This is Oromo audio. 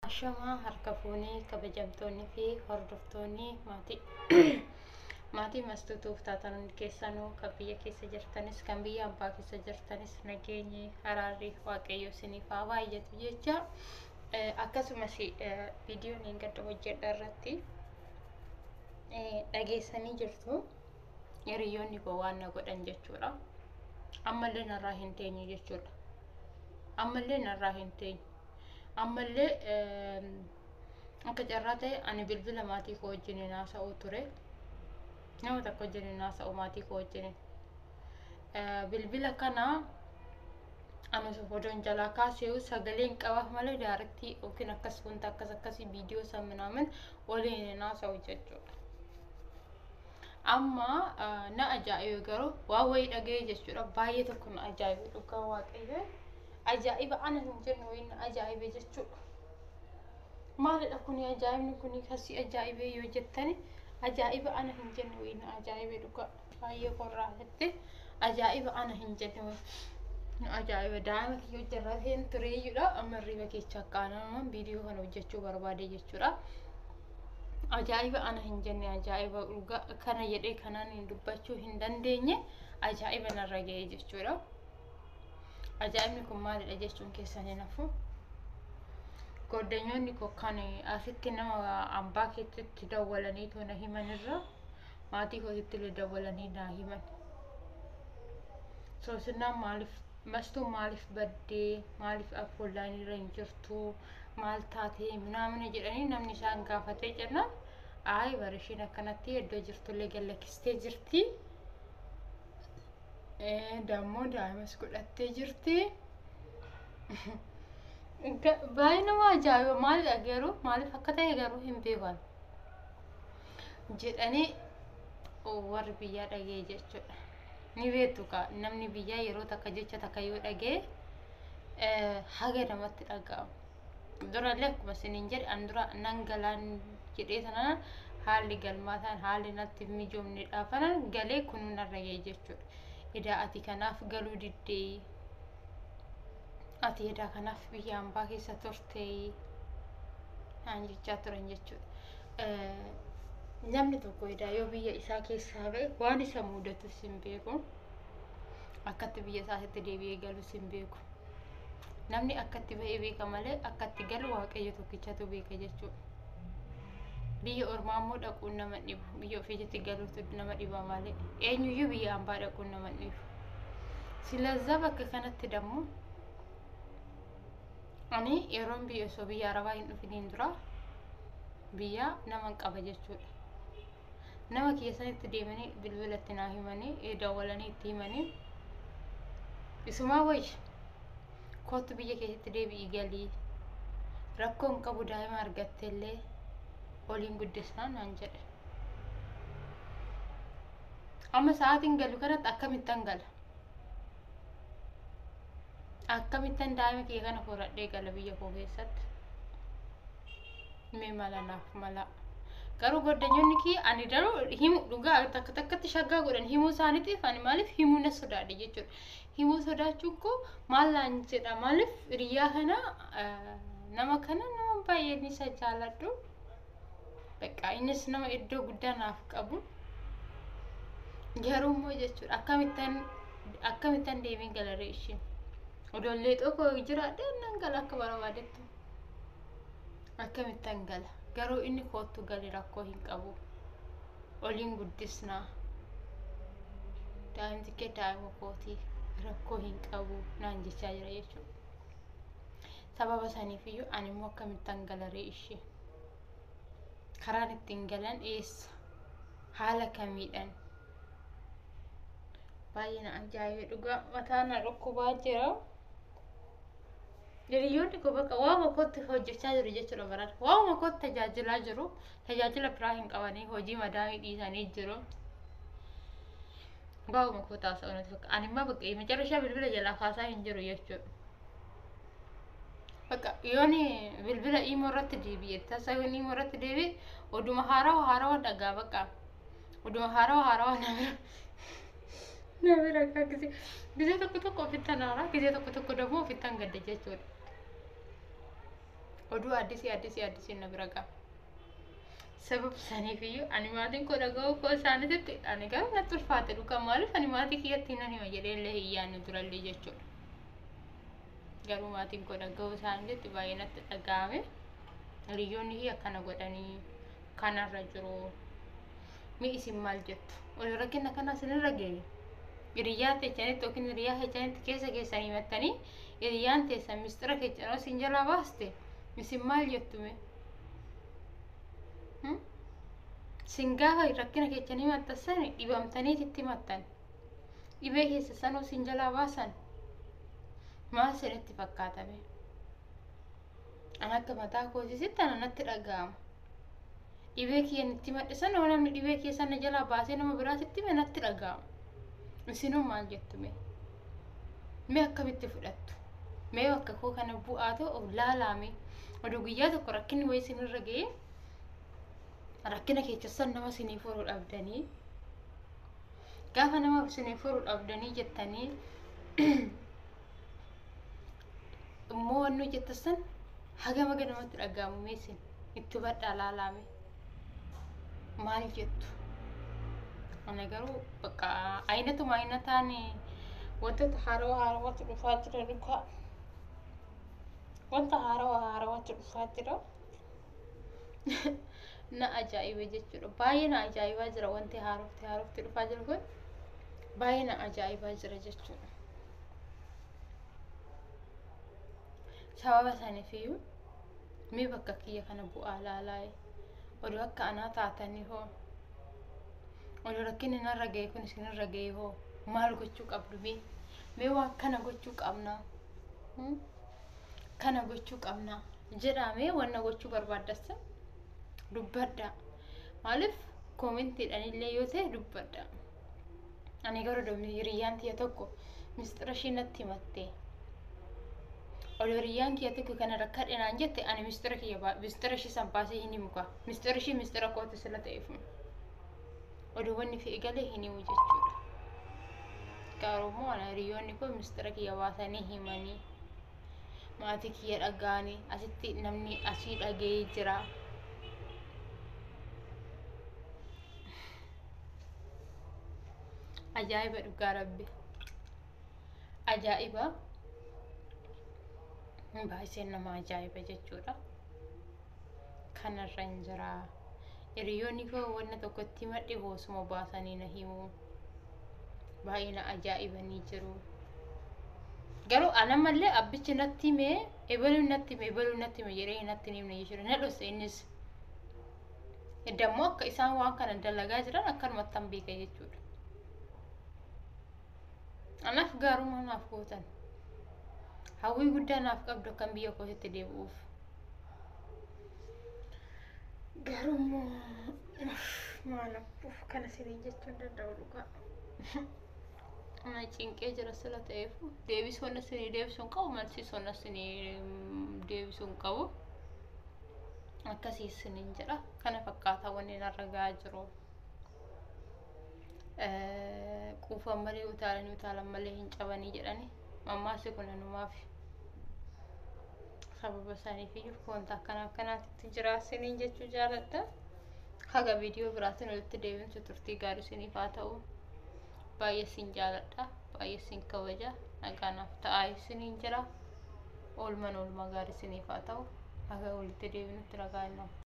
Ashamaa harka fuunee kabajamtoonni fi hordoftoonni maatii mastuutuuf taatan hundi keessanuu, kan biyya keessa jirtanis kan biyya abbaa keessa jirtanis, nageenyi araarri waaqayyo isiniif haa baay'atu jecha. Akkasumas viidiyoon hin gadda hojjedha irratti dhageessanii jirtu, hiriyoonni koo waan na godhan jechuudha. Ammallee narraa hin teenye jechuudha. Ammallee narraa hin teenye. Ammallee akka carraa ta'e ani bilbila maatii koo wajjin haasa'uu ture. Nama tokko wajjin haasa'u, maatii koo wajjin. Bilbila kana ani odoon jalaa kaasee sagaleen qabaaf malee daarektii yookiin akkas wanta akkas akkasii viidiyoo san minaamin waliin haasa'u jechuudha. Amma na ajaa'ibe garuu waan wayii dhaga'ee jechuudha. Baay'ee tokko na ajaa'ibe, dhugaa waaqayyo. Ajaa'iba ana hin jenne wayii na ajaa'ibe jechuudha. Maalidha kuni ajaa'ibni kuni kasii ajaa'ibee yoo jettani, ajaa'iba ana hin jenne wayii na ajaa'ibe dhugaa. Baay'ee qorraa jette, ajaa'iba ana hin jenne wayii na ajaa'iba. Daa'ima kiyya hojjarrateen tureeyyudha. Amma hirriba keessa akka aanan viidiyoo kana hojjechuu barbaade jechuudha. Ajaa'iba ana hin jenne, ajaa'iba dhugaa kana jedhee kanaan dubbachuu hin dandeenye ajaa'iba narra ga'e jechuudha. Ajaa'ibni kun maalidha jechuun keessan hin hafu. Goddanyoonni koo kan asitti nama abbaa keessatti dawwalanii tona himanirra maatii kootitti illee dawwalanii naa himan. Soosinnaan maaliif, mastuun maaliif baddee, maaliif affoollaan irra hin jirtu, maal taatee minaamina jedhanii namni isaan gaafatee jennaan, ayi bara ishiin akkanatti iddoo jirtullee gallakkistee jirti. Dammoo daa'imas godhattee jirti. Baay'ee nama ajaa'iba, maalidha garuu, maaliif akka ta'e garuu hin beekan jedhanii warri biyyaa dhaga'e jechuudha. Ni beektu kaa, namni biyyaa yeroo takka jecha takka yoo dhaga'e haga namatti dhaga'amu. Durallee akkuma isiniin jedhe, an dura nan galaan jedhee sanaan haalli galmaa ta'an haalli natti mijoomne dhaafanan galee kunuun narra ga'e jechuudha. Edaa ati kanaaf galuu diddee, ati edaa kanaaf biyya hambaa keessa turtee naan jechaa turan jechuudha. Namni tokko edaa yoo biyya isaa keessaa ba'e waan isa mudatus hin beeku. Akkatti biyya isaatti deebi'ee galus hin beeku. Namni akkatti ba'ee beeka malee akkatti galu waaqayyo tokkichatu beeka jechuudha. Biyya ormaa immoo dhaquun nama dhibu. Biyya ofiitti galuutu nama dhiba malee. Eenyuyyuu biyya hambaa dhaquun nama dhibu. Silazaa bakka kanatti dammoo ani yeroon biyya osoo biyya arabaa hin dhufiniin dura biyya nama qaba jechuudha. Nama keessanitti deemanii bilbilatti naa himanii, dawwalanii itti himanii, isumaa wayya kootu biyya keessatti deebi'ii galii, rakkoon qabu, daa'ima argatteellee waliin guddisnaa naan jedhe. Amma sa'aatiin galu kanatti akkamittan gala? Akkamittan daa'ima kiyya kana furadhee gala biyya koo keessatti? Mee mala naaf mala. Garuu goddanyoonni kiyya ani garuu himu dhugaa takka takkatti shaggaa godhan himuu isaaniitiif ani maaliif himuu na sodaadhe jechuudha. Himuu sodaachuun koo maal naan jedha, maaliif hiriyaa kana, nama kana, nama baay'een isa jaaladhu. Bakka innis nama iddoo guddaa naaf qabu. Garuu immoo jechuudha akkamittan deemee galaree ishee. Odoollee tokko jiraadhe nan gala akka barbaadettu. Akkamittan gala? Garuu inni koottu gali, rakkoo hin qabu. Oliin guddisnaa. Daa'imti kee daa'ima kootii, rakkoo hin qabu naan jechaa jira jechuudha. Sababa saniifiyyuu ani immoo akkamittan galaree ishee? Karaan ittiin galan eessa? Haala kamiidhaan? Baay'ee na ajaa'ibe dhugaa, mataa na dhukkubaa jira. Hiriyoonni koo bakka waama kootti hojjechaa jiru jechuudha baran. Waama kootti tajaajilaa jiru. Tajaajila biraa hin qabanii, hojii madaamii dhiisanii jiru. Waama koo taasisa natti fakkaata. Ani immoo bakka macarrashaa bilbila jalaa kaasaa hin jiru jechuudha. Bakka yooni bilbila imoo irratti deebi'e, tasa yoon imoo irratti deebi'e oduma haarawaa haarawaa dhagaa, bakka oduma haarawaa haarawaa na bira gisee gisee tokko tokko ofittan haaraa, gisee tokko tokko dammoo ofittan gadda jechuudha. Oduu addisii addisii addisii na bira ga'a. Sababa saniifiyyuu ani maatiin koo dhaga'uu koo isaaniitti ani garuu natti ulfaate dhugaa maaliif ani maatii kiyyatti nan hima jedhee illee hin yaadne durallee jechuudha. Garuu maatiin koo dhaga'uu isaaniitti baay'ee natti dhaga'ame. Hiriyoonni kiyya akkana godhanii kanarra jiru. Mi isin maal jettu? Oduu rakkina kana isinirra ga'e. Hiriyaa teessanitti yookiin hiriyaa keessanitti keessa keessan himattanii hiriyaan teessan mistira keessan isin jalaa baaste isin maal jettu mee? Isin gaafa rakkina keessan himattan sani dhibamtanii itti himattan. Dhibee keessa sanuu isin jalaa baasan maal isinitti fakkaatame? An akka mataa kootisitti ana natti dhaga'ama. Dhibee kiyya itti himadhe sana yoo namni dhibee kiyya sana jalaa baasee nama biraatitti hime natti dhaga'ama. Isinuu maal jettu mee? Mee akkamitti fudhattu? Mee bakka koo kana bu'aa ta'u of laalaa mee? Oduu guyyaa tokko rakkinni wayii isinirra ga'ee rakkina keessan nama isinii furuu dhabdanii gaafa nama isinii furuu dhabdanii jettanii immoo wanni hojjettan san hagam haga namatti dhaga'amu mee isin itti hubadhaa laalaa mee maal jettu? Ana garuu bakka ayinatuma ayinataan wantoota haarawaa haarawatu dhufaa jira dhugaa. Wanta haarawaa haarawatu dhufaa jira. Na ajaa'iba jechuudha. Baay'ee na ajaa'ibaa jira wanti haarofti haarofti dhufaa jiru kun baay'ee na ajaa'ibaa jira jechuudha. Sababa saniifiyyuu mee bakka kiyya kana bu'aa laalaa oduu akka anaa taatanii hoo oduu rakkinni narra ga'e kun isinirra ga'e hoo maal gochuu qabdu mee mee waan kana gochuu qabna kana gochuu qabna jedhaa mee wanna gochuu barbaaddas dubbadha. Maaliif koomentiidhaan illee yoo ta'e dubbadha. Ani garuu hiriyyaan tiyya tokko mistira ishii natti himatte. Oduu hiriyyaan kiyya tokko kana rakkadhe naan jette ani mistira kiyya mistira ishii san baasee hin himu kaa. Mistira ishii mistira kootu sila ta'eef. Oduu wanni fe'e galee hin himu jechuudha. Garuu immoo ana hiriyoonni koo mistira kiyya baasanii himanii maatii kiyya dhaga'anii asitti namni asii dhaga'ee jira. Ajaa'iba dhugaa rabbi. Ajaa'iba. Baay'een nama ajaa'iba jechuudha. Kanarra hin jira. Hiriyoonni koo wanna tokkotti himadhe hoosuma baasanii na himu. Baay'ee na ajaa'ibanii jiru. Garuu ana mallee abbichi natti himee ebaluu natti hime ebaluu natti hime jedhee natti hin himne jechuudha. Na dhosse innis. Dammoo akka isaan waan kana dalagaa jiran akkanumatti hin beeka jechuudha. Anaaf gaarummaa naaf gootan. Hawwii guddaa naaf qabdu akkan biyya kootitti deebi'uuf. Garuu immoo maal abbuuf kana isiniin jechuu hin danda'u dhugaa. Na cinqee jira sila ta'eef deebisuu na isinii deebisuu hin qabu malsiisuu na isinii deebisuu hin qabu. Akkasii isiniin jedha. Kana fakkaata wanni narra gahaa jiru. Quufan malee utaalanii utaalan malee hin cabanii jedhani. Mammaasi kun anumaaf sababa isaaniif wanta akkana akkanaatitti jira isiniin jechuu jaaladha. Haga viidiyoo biraatiin walitti deebinsu turtii gaarii isiniif haa ta'u. Baay'ee isin jaaladha. Baay'ee isin kabaja. Nagaa naaf ta'aa isiniin jira. Oolman oolmaa gaarii isiniif haa ta'u. Haga walitti deebinutti nagaa naaf.